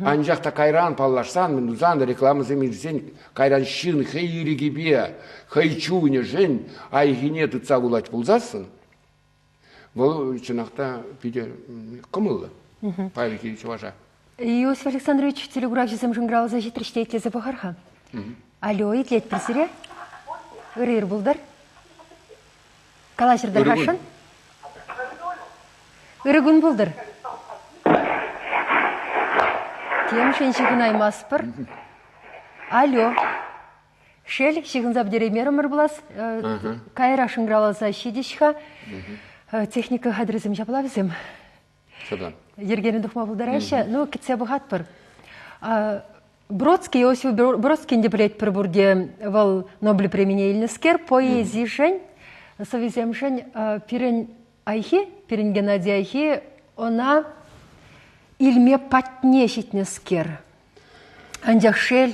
[SPEAKER 2] Анчах та кайран паллашсан, мӗн тусан, рекламӑсем илсен, кайран ҫын хӑй ирӗкӗпе, хӑй чунӗшӗн айхине тытса вулать пулсассӑн, вӑл чӑнах та питӗ кӑмӑллӑ паянхи чӑваша.
[SPEAKER 1] Иосиф Александрович телеграфҫӑсем шӑнкӑравласа ҫитрӗҫ те итлесе пӑхар-ха. Алло, итлетпӗр сире. Ырӑ ир пултӑр. Калаҫӑр тархасшӑн. Ырӑ кун пултӑр. Темшӗн ҫыхӑнаймастпӑр. Алло. Шел, ҫыхӑнса пӗтереймерӗмӗр пулас. Кайра шӑнкӑравласа ҫитӗҫ-ха. Техника хатӗрӗсем ҫапла вӗсем. Йӗркерен тухма пултараҫҫӗ. Ну, кӗтсе пӑхатпӑр. Бродский, Иосиф Бродский те пӗлетпӗр пурте, вӑл Нобель премине илнӗскер, поэзишӗн, сӑввисемшӗн пирӗн Айхи, пирӗн Геннадий Айхи ӑна илме патне ҫитнӗскер. Анчах шел,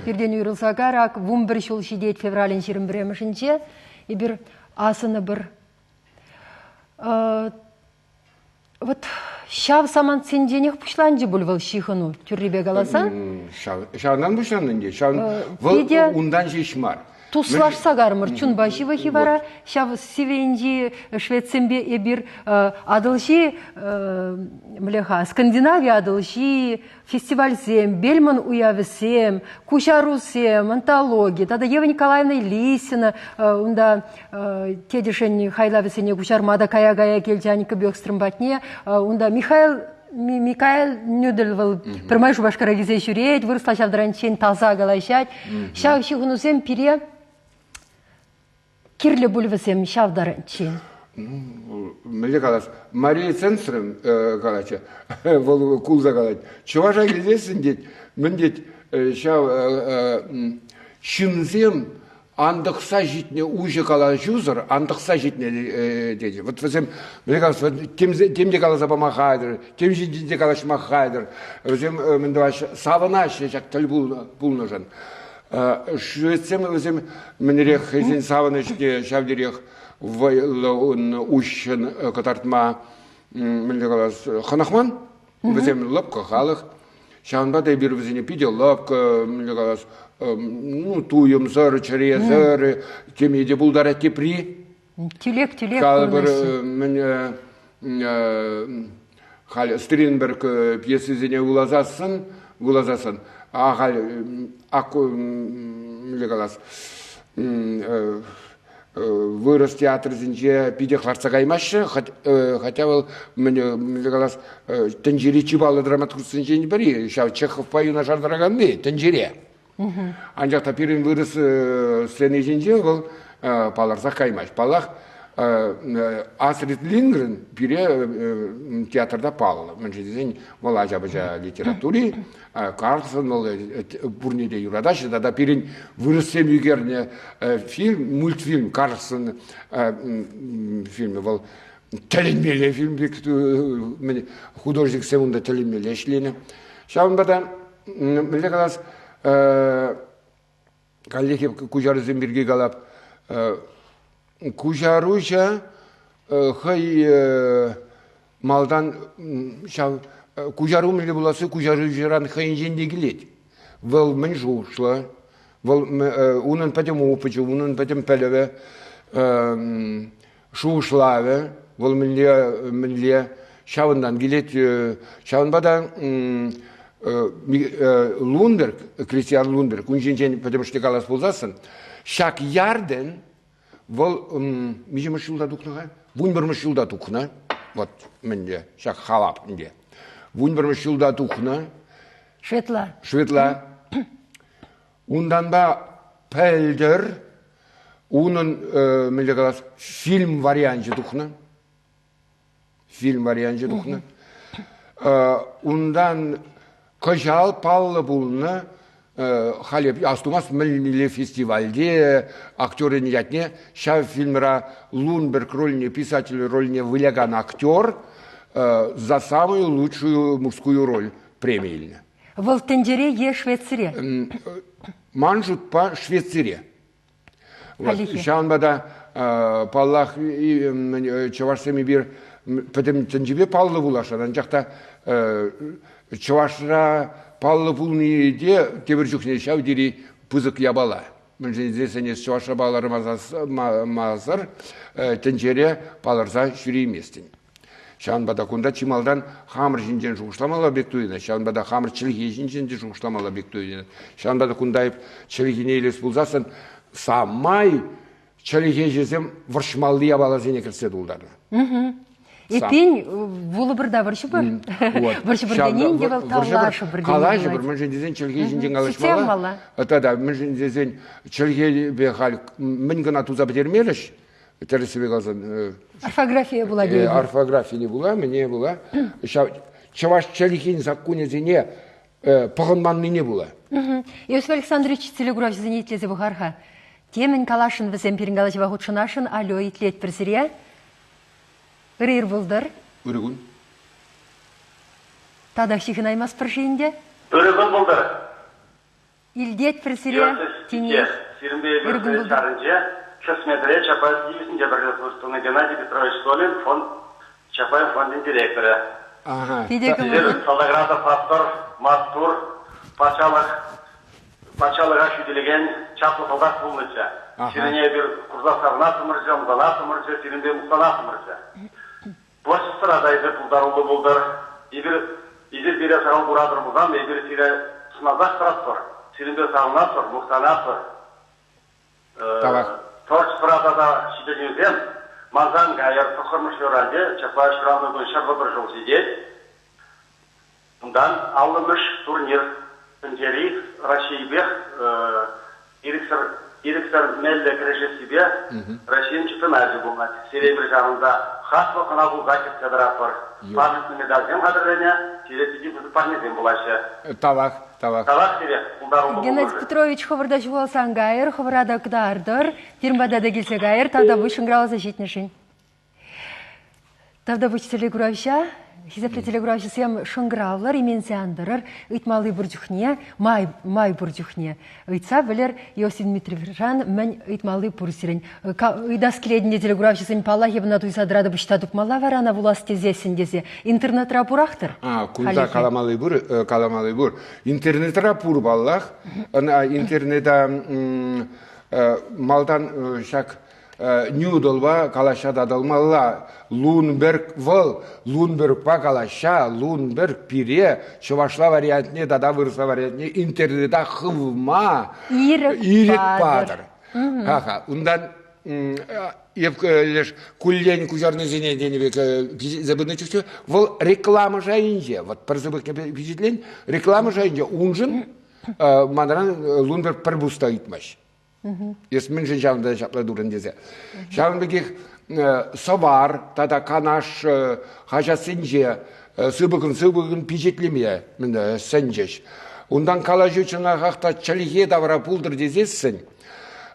[SPEAKER 1] пиртен уйрӑлса карак 11 ҫул ҫитет февралӗн 21-мӗшӗнче эпир асӑнӑпӑр. Вот ҫав самантсенченех пуҫланчӗ пуль вӑл ҫыхӑну, тӳррипе каласан.
[SPEAKER 2] Ҫавӑнтан пуҫланнӑ ӗнтӗ. Вӑл унтан ҫеҫ мар.
[SPEAKER 1] Туслашса кармӑр чунпа ҫывӑхи вара ҫав сивӗнчи шведсемпе эпир Атӑлҫи млеха Скандинави Атӑлҫи фестивальсем, Бельман уявӗсем, куҫарусем, антологи тата Ева Николаевна Лисина унта тетӗшӗн хайлавӗсене куҫарма та кая-кая килчӗ Аника Бёкстром патне. Унта Михаил Микаэл Нюдель вӑл пӗрмай Шупашкара килсе ҫӳрет, вырӑсла ҫав таранччен таса калаҫать. Ҫав ҫыхӑнусем пире кирлӗ пуль вӗсем ҫав таранччен.
[SPEAKER 2] Мӗнле калас, Мария Ценстром калатчӗ, вӑл кулса калать, чӑваша килсессӗн тет, мӗн тет, ҫав ҫынсем антӑхса ҫитнӗ уҫӑ калаҫусӑр антӑхса ҫитнӗ тет. Вот вӗсем мӗнле калас, тем, тем те каласа пама хатӗр, тем ҫинчен те калаҫма хатӗр. Вӗсем мӗн тӑваҫҫӗ, савӑнаҫҫӗ ҫак тӗл пулнӑшӑн. Шведсем вӗсем мӗнрех хӑйсен савӑнӑҫне ҫав териех вӑйлӑ уҫҫӑн кӑтартма мӗнле калас, хӑнӑхман. Вӗсем лӑпкӑ халӑх. Ҫавӑнпа та эпир вӗсене питӗ лӑпкӑ, мӗнле калас, ну, туйӑмсӑр, чӗресӗр теме те пултарать тепри.
[SPEAKER 1] Тӳлек, тӳлек.
[SPEAKER 2] Калӑпӑр, мӗн халь Стринберг пьесисене вуласассӑн, вуласассӑн, ахаль мӗнле калас, вырӑс театрӗсенче питех лартса каймаҫҫӗ, хотя вӑл мӗнле калас, тӗнчери чи паллӑ драматургсенчен пӗри, ҫав Чеховпа юнашар тӑраканни тӗнчере. Анчах та пирӗн вырӑс сцени ҫинче вӑл палӑрсах каймасть. Паллах, Астрид Лингрен пире театрта паллӑ. Мӗншӗн тесен вӑл ача-пӑча литератури, Карлсон вӑл пурне те юратаҫҫӗ тата пирӗн вырӑссем ӳкернӗ фильм, мультфильм Карлсон фильмӗ вӑл тӗлӗнмелле фильм пек художниксем унта тӗлӗнмелле ӗҫленӗ. Ҫавӑнпа та мӗнле калас, каллех куҫарусем пирки калап. Куҫаруҫӑ хӑй малтан ҫав куҫару мӗнле пуласси куҫаруҫӑран хӑйӗнчен те килет. Вӑл мӗн шухӑшлӑ, вӑл унӑн пӗтӗм опычӗ, унӑн пӗтӗм пӗлӗвӗ. шухӑшлавӗ, вӑл мӗнле, мӗнле ҫавӑнтан килет. Ҫавӑнпа та Лунберг, Кристиан Лунберг, ун ҫинчен пӗтӗмӗшле калас пулсассӑн, ҫак Ярден вӑл миҫемӗш ҫулта тухнӑ-ха? 11-мӗш ҫулта тухнӑ. Вот мӗнле ҫак халап ӗнтӗ. 11-мӗш ҫулта тухнӑ.
[SPEAKER 1] Шветла.
[SPEAKER 2] Шветла. Унтанпа пӗлтӗр унӑн, мӗнле калас, фильм варианчӗ тухнӑ. Фильм варианчӗ тухнӑ. Унтан кӑҫал паллӑ пулнӑ, халӗ астумасть мӗнле фестивальте актерӗн ятне ҫав фильмра Лунберг рольне, писатель рольне вылякан актер за самую лучшую мужскую роль преми илнӗ.
[SPEAKER 1] Вӑл тӗнчере е Швецире?
[SPEAKER 2] Ман шутпа, Швецире. Ҫавӑнпа та, паллах, чӑвашсем эпир пӗтӗм тӗнчипе паллӑ пуласшӑн, анчах та чӑвашра паллӑ пулни те тепӗр чухне ҫав тери пысӑк япала. Мӗншӗн тесен эс чӑвашра палӑрмасӑр тӗнчере палӑрса ҫӳрейместӗн. Ҫавӑнпа та кунта чи малтан хамӑр ҫинчен шухӑшламалла пек туйӑнать, ҫавӑнпа та хамӑр чӗлхе ҫинчен те шухӑшламалла пек туйӑнать. Ҫавӑнпа та кунта эп чӗлхене илес пулсассӑн самай чӗлхеҫӗсем вӑрҫмалли япаласене кӗртсе тултарнӑ.
[SPEAKER 1] Эппин, вулӑпӑр та вӑрҫӑпӑр. Вӑрҫӑпӑр тенин те вӑл тавлашӑпӑр.
[SPEAKER 2] Калаҫӑпӑр, мӗншӗн тесен чӗлхе ҫинчен калаҫмалла. Тата мӗншӗн тесен чӗлхепе халь мӗн кӑна туса пӗтермерӗҫ, тӗрӗссипе каласан
[SPEAKER 1] орфографие пула тейӗпӗр.
[SPEAKER 2] Орфографине пула, мӗне пула ҫав чӑваш чӗлхин саккунӗсене пӑхӑнманнине пула.
[SPEAKER 1] Иосиф Александрович телекуравҫӑсене итлесе пӑхар-ха. Темӗн каласшӑн вӗсем пирӗн калаҫӑва хутшӑнасшӑн. Алло, итлетпӗр сире. Ырӑ ир пултӑр.
[SPEAKER 2] Ырӑ кун.
[SPEAKER 1] Татах ҫыхӑнаймастпӑр-ши ӗнтӗ?
[SPEAKER 5] Ырӑ кун пултӑр.
[SPEAKER 1] Илтетпӗр сире, тинех.
[SPEAKER 5] Сирӗнпе эпир ҫарӗнче хӗсметре Чапаев дивизинче пӗрле тунӑ Геннадий Петрович Солин фонд Чапаев фондӗн директорӗ.
[SPEAKER 1] Питӗ
[SPEAKER 5] Эсир салтакра та паттӑр, маттур, патшалӑх патшалӑха хӳтӗлекен чаплӑ салтак пулнӑччӗ. Сирене эпир курса савӑнаттӑмӑрччӗ, ӑмсанаттӑмӑрччӗ, сирӗнпе мухтанаттӑмӑрччӗ. Творчествӑра та эсир пултаруллӑ пултӑр. Эпир эсир пире сахал куратӑр пулсан эпир сире сӑнасах тӑратпӑр, сирӗнпе савӑнатпӑр, мухтанатпӑр.
[SPEAKER 2] Тавах.
[SPEAKER 5] Творчествӑра тата ҫитӗнӳсем мансан кайӑр тӑххӑрмӗш февральте Чапай ҫуралнӑ кун 130 ҫул ҫитет. Унтан 50-мӗш турнир тӗнчери Раҫҫейӗпех ирӗксӗр ирӗксӗр меллӗ кӗрешессипе Раҫҫейӗн чемпионачӗ пулнӑ. Сире эпир ҫавӑнта хаклӑ хӑна пулса кӗтсе тӑратпӑр. Памятный медальсем хатӗрленӗ, сире питӗ пысӑк парнесем пулаҫҫӗ.
[SPEAKER 2] Тавах, тавах.
[SPEAKER 5] Тавах сире, пултаруллӑ
[SPEAKER 1] Геннадий Петрович, хӑвӑр та ҫухалса ан кайӑр, хӑвӑра та кӑтартӑр. Пирӗн пата та килсе кайӑр, тавтапуҫ шӑнкӑравласа ҫитнӗшӗн. Тавтапуҫ телекуравҫа. Хисеплӗ телекуравҫӑсем шӑнкӑравлӑр, именсе ан тӑрӑр. Ыйтмалли пур чухне, май, май пур чухне ыйтса пӗлӗр Иосиф Дмитриевран мӗн ыйтмалли пур сирӗн. Ыйтас килет ӗнтӗ телекуравҫӑсен паллах эп ӑна туйса тӑратӑп ӑҫта тупмалла вара ӑна вулас тесессӗн тесе. Интернетра пурах-тӑр.
[SPEAKER 2] А, кунта каламалли пур, э, каламалли пур. Интернетра пур паллах. Ӑна интернета э, малтан э, ҫак Нюдалпа калаҫса татӑлмалла. Лунберг вӑл Лунбергпа калаҫса Лунберг пире чӑвашла вариантне тата вырӑсла вариантне интернета хывма
[SPEAKER 1] ирӗк,
[SPEAKER 2] ирӗк патӑр. Ха-ха. Унтан леш куллен куҫарнисене тенӗ пек пичетлесе пынӑ чухне вӑл реклама шайӗнче, вот пӗр сыпӑкне пичетлен, реклама шайӗнче уншӑн манран Лунберг пӗр пус та ыйтмасть. Эс мӗншӗн ҫавӑнта ҫапла турӑн тесе. Ҫавӑн пекех Сӑвар тата Канаш хаҫатсенче сыпӑкӑн-сыпӑкӑн пичетлеме сӗнчӗҫ. Унтан калаҫу чӑнахах та чӗлхе тавра пултӑр тесессӗн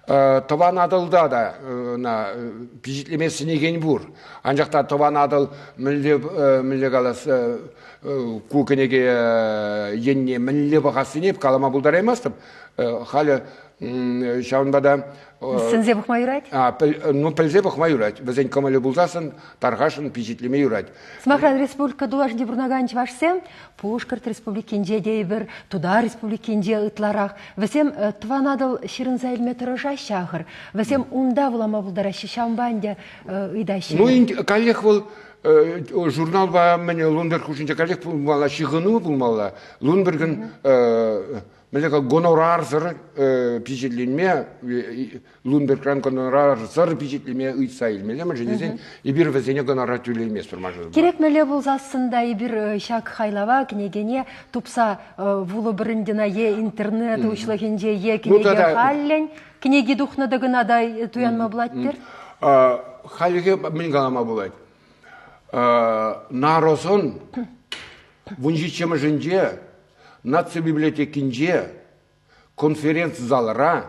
[SPEAKER 2] Тӑван Атӑлта та ӑна пичетлеме сӗнекен пур. Анчах та Тӑван Атӑл мӗнле, мӗнле калас, ку кӗнеке енне мӗнле пӑхассине калама пултараймастӑп. Халӗ. Ҫавӑнпа та
[SPEAKER 1] Сӗнсе пӑхма юрать?
[SPEAKER 2] Ну, пӗлсе пӑхма юрать. Вӗсен кӑмӑлӗ пулсассӑн тархасшӑн пичетлеме юрать.
[SPEAKER 1] Сӑмахран, республика тулашӗнче пурӑнакан чӑвашсем Пушкӑрт Республикинче тейӗпӗр, Тутар Республикинче ытларах. Вӗсем Тӑван Атӑл ҫырӑнса илме тӑрӑшаҫҫӗ ахӑр. Вӗсем унта вулама пултараҫҫӗ, ҫавӑнпа ӗнтӗ ыйтаҫҫӗ.
[SPEAKER 2] Ну, каллех вӑл журналпа мӗн Лунберг хушшинче каллех пулмалла, ҫыхӑну пулмалла. Лунбергӑн мӗнле гонорарсӑр пичетленме Лунбергран гонорарсӑр пичетлеме ыйтса илмелле, мӗншӗн тесен эпир вӗсене гонорар тӳлейместпӗр машинӑпа.
[SPEAKER 1] Кирек мӗнле пулсассӑн та эпир ҫак хайлава, кӗнекене тупса вулӑпӑр ӗнтӗ е интернет уҫлӑхӗнче, е кӗнеке халлӗн кӗнеки тухнӑ тӑк ӑна та туянма пулать-тӗр?
[SPEAKER 2] Хальлӗхе мӗн калама пулать? Наросӑн вунҫиччӗмӗшӗнче Наци библиотекинче конференц-залра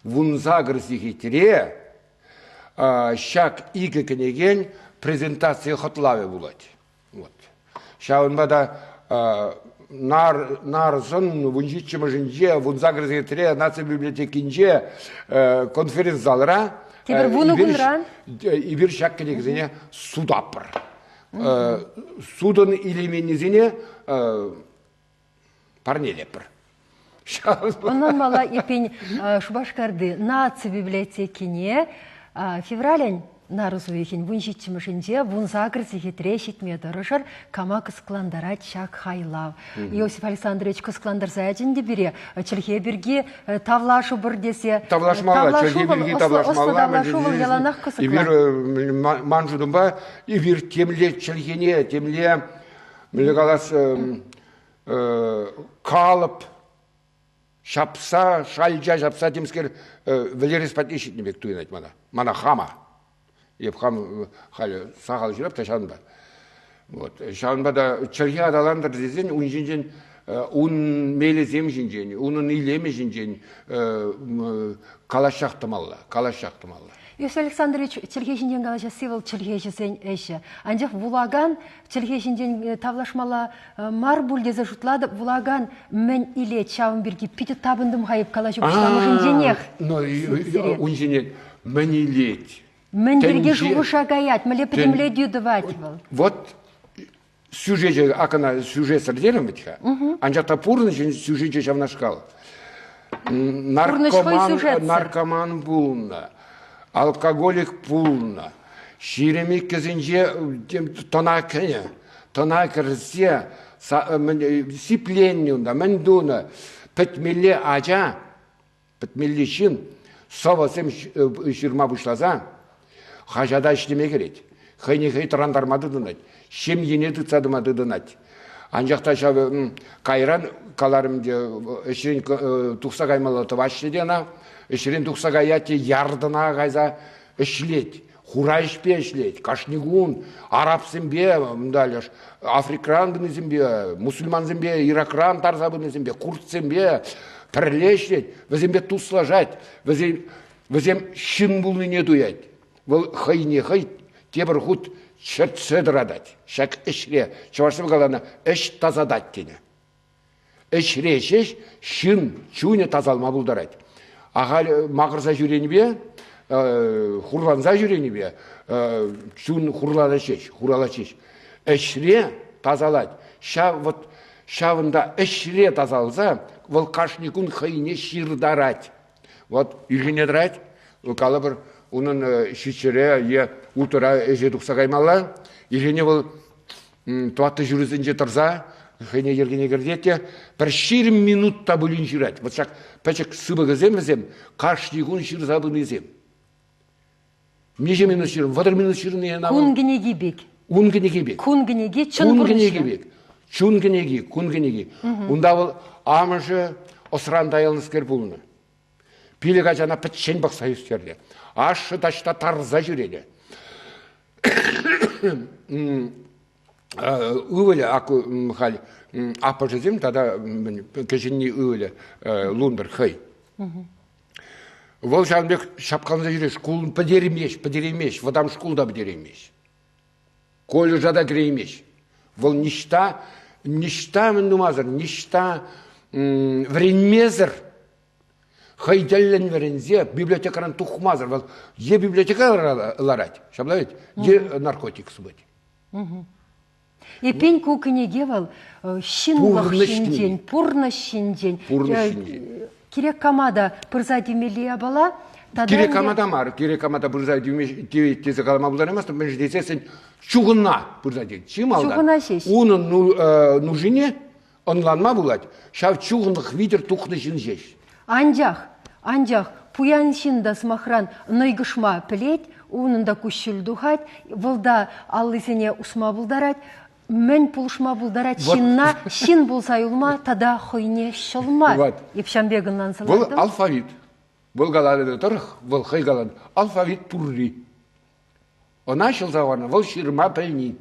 [SPEAKER 2] 18 сехетре ҫак икӗ кӗнекен презентаци хӑтлавӗ пулать. Вот. Ҫавӑнпа та Нарсӑн вунҫиччӗмӗшӗнче, 18 сехетре Наци библиотекинче конференц-залра
[SPEAKER 1] Тепӗр вунӑ кунран
[SPEAKER 2] эпир ҫак кӗнекесене сутатпӑр. Сутӑн илейменнисене парнелетпӗр.
[SPEAKER 1] Ӑнланмалла эппин Шупашкарти наци библиотекине февралӗн нарӑс уйӑхӗн вунҫиччӗмӗшӗнче 18 сехетре ҫитме тӑрӑшӑр. Кама кӑсӑклантарать ҫак хайлав? Иосиф Александрович кӑсӑклантарса ячӗ ӗнтӗ пире. Чӗлхе пирки тавлашӑпӑр тесе.
[SPEAKER 2] Тавлашмалла, чӗлхе пирки тавлашмалла.
[SPEAKER 1] Тавлашу вӑл яланах кӑсӑклӑ.
[SPEAKER 2] Эпир ман шутӑмпа эпир темле чӗлхене, темле мӗнле калас, калӑп ҫапса, шалча ҫапса темскер вӗлерес патне ҫитнӗ пек туйӑнать мана. Мана хама. Эп хам халӗ сахал ҫырап та ҫавӑнпа. Вот. Ҫавӑнпа та чӗлхе аталантӑр тесен ун ҫинчен ун мелӗсем ҫинчен, унӑн илемӗ ҫинчен калаҫсах тӑмалла, калаҫсах тӑмалла.
[SPEAKER 1] Иосиф Александрович, чӗлхе ҫинчен калаҫасси вӑл чӗлхеҫӗсен ӗҫӗ. Анчах вулакан чӗлхе ҫинчен тавлашмалла мар пуль тесе шутлатӑп. Вулакан мӗн илет ҫавӑн пирки питӗ тапӑнтӑм-ха эп калаҫу пуҫламӑшӗнченех.
[SPEAKER 2] Но ун ҫине мӗн илет?
[SPEAKER 1] Мӗн пирки шухӑша каять, мӗнле пӗтӗмлетӳ тӑвать вӑл?
[SPEAKER 2] Вот сюжечӗ, акӑна сюжетсӗр терӗм вӗт-ха. Анчах та пурнӑҫӑн сюжечӗ ҫавнашкал.
[SPEAKER 1] Наркоман,
[SPEAKER 2] наркоман пулнӑ, алкоголик пулнӑ, 22-сенче тӑна кӗнӗ, тӑна кӗрсе сипленнӗ унта, мӗн тунӑ, пӗтмелле ача Пӗтмелли ҫын сӑвӑсем ҫырма пуҫласа хаҫата ӗҫлеме кӗрет. Хӑйне хӑй тӑрантарма тытӑнать, ҫемьене тытса тӑма тытӑнать. Анчах та ҫав кайран каларӑм те ӗҫрен тухса каймалла тӑваҫҫӗ те ӑна. Ӗҫрен тухса каять те яртӑна кайса ӗҫлет. Хура ӗҫпе ӗҫлет. Кашни кун арабсемпе, леш Африкӑран пынисемпе, мусульмансемпе, Иракран тарса пынисемпе, курдсемпе пӗрле ӗҫлет, вӗсемпе туслашать, вӗсем, вӗсем ҫын пулнине туять. Вӑл хӑйне хӑй тепӗр хут чӗртсе тӑратать. Ҫак ӗҫре, чӑвашсем каланӑ, ӗҫ тасатать тенӗ. Ӗҫре ҫеҫ ҫын чунӗ тасалма пултарать. Ахаль макӑрса ҫӳренипе, хурланса ҫӳренипе чун хурланать ҫеҫ, хуралать ҫеҫ. Ӗҫре тасалать. Ҫав вот ҫавӑнта ӗҫре тасалса вӑл кашни кун хӑйне ҫыртарать. Вот ирхине тӑрать, калӑпӑр, унӑн ҫиччӗре е улттӑра ӗҫе тухса каймалла. Ирхине вӑл тӑваттӑ ҫурӑсенче тӑрса хӑйне йӗркене кӗртет те пӗр 20 минут та пулин ҫырать. Вот ҫак пӗчӗк сыпӑкӗсем вӗсем кашни кун ҫырса пынисем. Миҫе минут ҫырнӑ? 30 минут ҫырни ӑна.
[SPEAKER 1] Кун кӗнеки пек.
[SPEAKER 2] Ун кӗнеки пек.
[SPEAKER 1] Кун кӗнеки чӑн
[SPEAKER 2] Кун кӗнеки пек. Чун кӗнеки, кун кӗнеки. Унта вӑл амӑшӗ ӑсран тайӑлнӑскер пулнӑ. Пилӗк ачана пӗччен пӑхса ӳстернӗ. Ашшӗ таҫта тарса ҫӳренӗ. Ывӑлӗ халь аппӑшӗсем тата кӗҫӗнни ывӑлӗ Лунтӑр хӑй. Вӑл ҫавӑн пек ҫапкаланса ҫӳрет, шкул пӗтермест, пӗтереймест, вӑтам шкул та пӗтереймест. Колледжа та кӗреймест. Вӑл ниҫта, ниҫта мӗн тумасӑр, ниҫта вӗренмесӗр. Хӑй тӗллӗн вӗренсе библиотекӑран тухмасӑр вӑл е библиотекӑра ларать, ҫапла ведь, е наркотик сыпать.
[SPEAKER 1] Эппин ку кӗнеке вӑл ҫынлӑх ҫинчен, пурнӑҫ ҫинчен.
[SPEAKER 2] Пурнӑҫ ҫинчен.
[SPEAKER 1] Кирек кама та пырса тивмелли япала.
[SPEAKER 2] Кирек кама та мар, кирек кама та пырса тивет тесе калама пултараймастӑп, мӗншӗн тесессӗн чухӑнна пырса тивет. Чи малтан
[SPEAKER 1] Чухӑна ҫеҫ.
[SPEAKER 2] Унӑн нушине ӑнланма пулать, ҫав чухӑнлӑх витӗр тухнӑ ҫын ҫеҫ.
[SPEAKER 1] Анчах, анчах пуян ҫын та, сӑмахран, нӑйкӑшма пӗлет, унӑн та куҫҫуль тухать, вӑл та аллисене усма пултарать, мӗн пулӑшма пултарать ҫынна ҫын пулса юлма тата хӑйне ҫӑлма.
[SPEAKER 2] Вот.
[SPEAKER 1] Эп ҫам пек ӑнланса
[SPEAKER 2] Вӑл алфавит. Вӑл каланӑ тӑрӑх, вӑл хӑй каланӑ, алфавит пурри. Ӑна ҫӑлса хӑварнӑ, вӑл ҫырма пӗлни.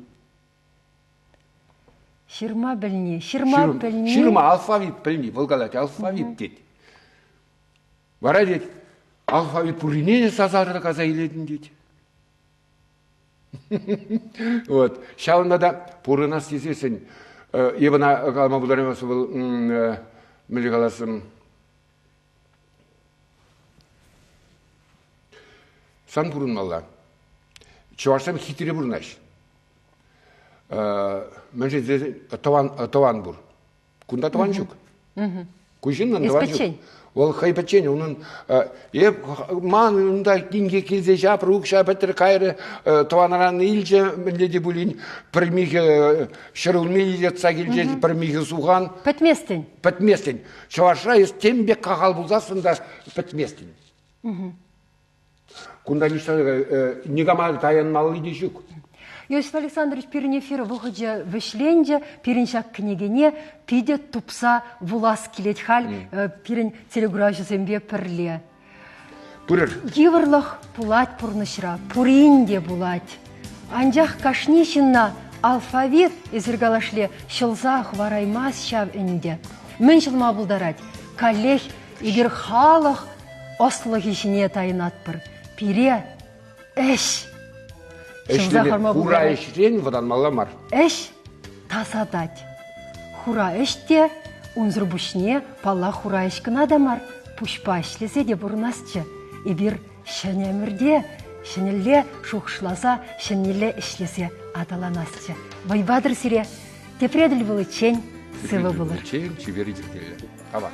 [SPEAKER 1] Ҫырма пӗлни, ҫырма пӗлни.
[SPEAKER 2] Ҫырма алфавит пӗлни, вӑл калать, алфавит тет. Вара тет, алфавит пуррине те сасартӑк аса илетӗн тет. Вот. Ҫавӑнпа та пурӑнас тесессӗн, эп ӑна калама пултараймастӑп, вӑл мӗнле каласӑм, сан пурӑнмалла. Чӑвашсем хитре пурӑнаҫ. Мӗншӗн тесен тӑван, тӑван пур. Кунта тӑван ҫук. Ку ҫыннӑн тӑван ҫук. Вӑл хӑй пӗччен, унӑн эп ман унта инкек килсе ҫапрӗ, укҫа пӗтрӗ, кайрӗ, тӑванран илчӗ, мӗнле те пулин пӗр михӗ ҫӗрулми йӑтса килчӗ, пӗр михӗ сухан.
[SPEAKER 1] Пӗтместӗн.
[SPEAKER 2] Пӗтместӗн. Чӑвашра эс тем пек кахал пулсассӑн та пӗтместӗн. Кунта ниҫта никама таянмалли те ҫук.
[SPEAKER 1] Иосиф Александрович, пирӗн эфир вӑхӑчӗ вӗҫленчӗ. Пирӗн ҫак кӗнекене питӗ тупса вулас килет халь пирӗн телекуравҫӑсемпе пӗрле.
[SPEAKER 2] Пырӑр.
[SPEAKER 1] Йывӑрлӑх пулать пурнӑҫра, пурин те пулать. Анчах кашни ҫынна алфавит, эсир калашле, ҫӑлса хӑвараймасть ҫав ӗнтӗ. Мӗн ҫӑлма пултарать? Каллех эпир халӑх ӑслӑхӗ ҫине тайӑнатпӑр. Пире ӗҫ ҫӑлса хӑварма
[SPEAKER 2] Хура ӗҫрен вӑтанмалла мар.
[SPEAKER 1] Ӗҫ тасатать. Хура ӗҫ те унсӑр пуҫне, паллах, хура ӗҫ кӑна та мар, пуҫпа ӗҫлесе те пурӑнасчӗ. Эпир ҫӗнӗ ӗмӗрте ҫӗнӗлле шухӑшласа, ҫӗнӗлле ӗҫлесе аталанасчӗ. Вӑй патӑр сире. Тепре тӗл пуличчен сывӑ пулӑр.
[SPEAKER 2] Чипер чипер иртмелле. Тавах.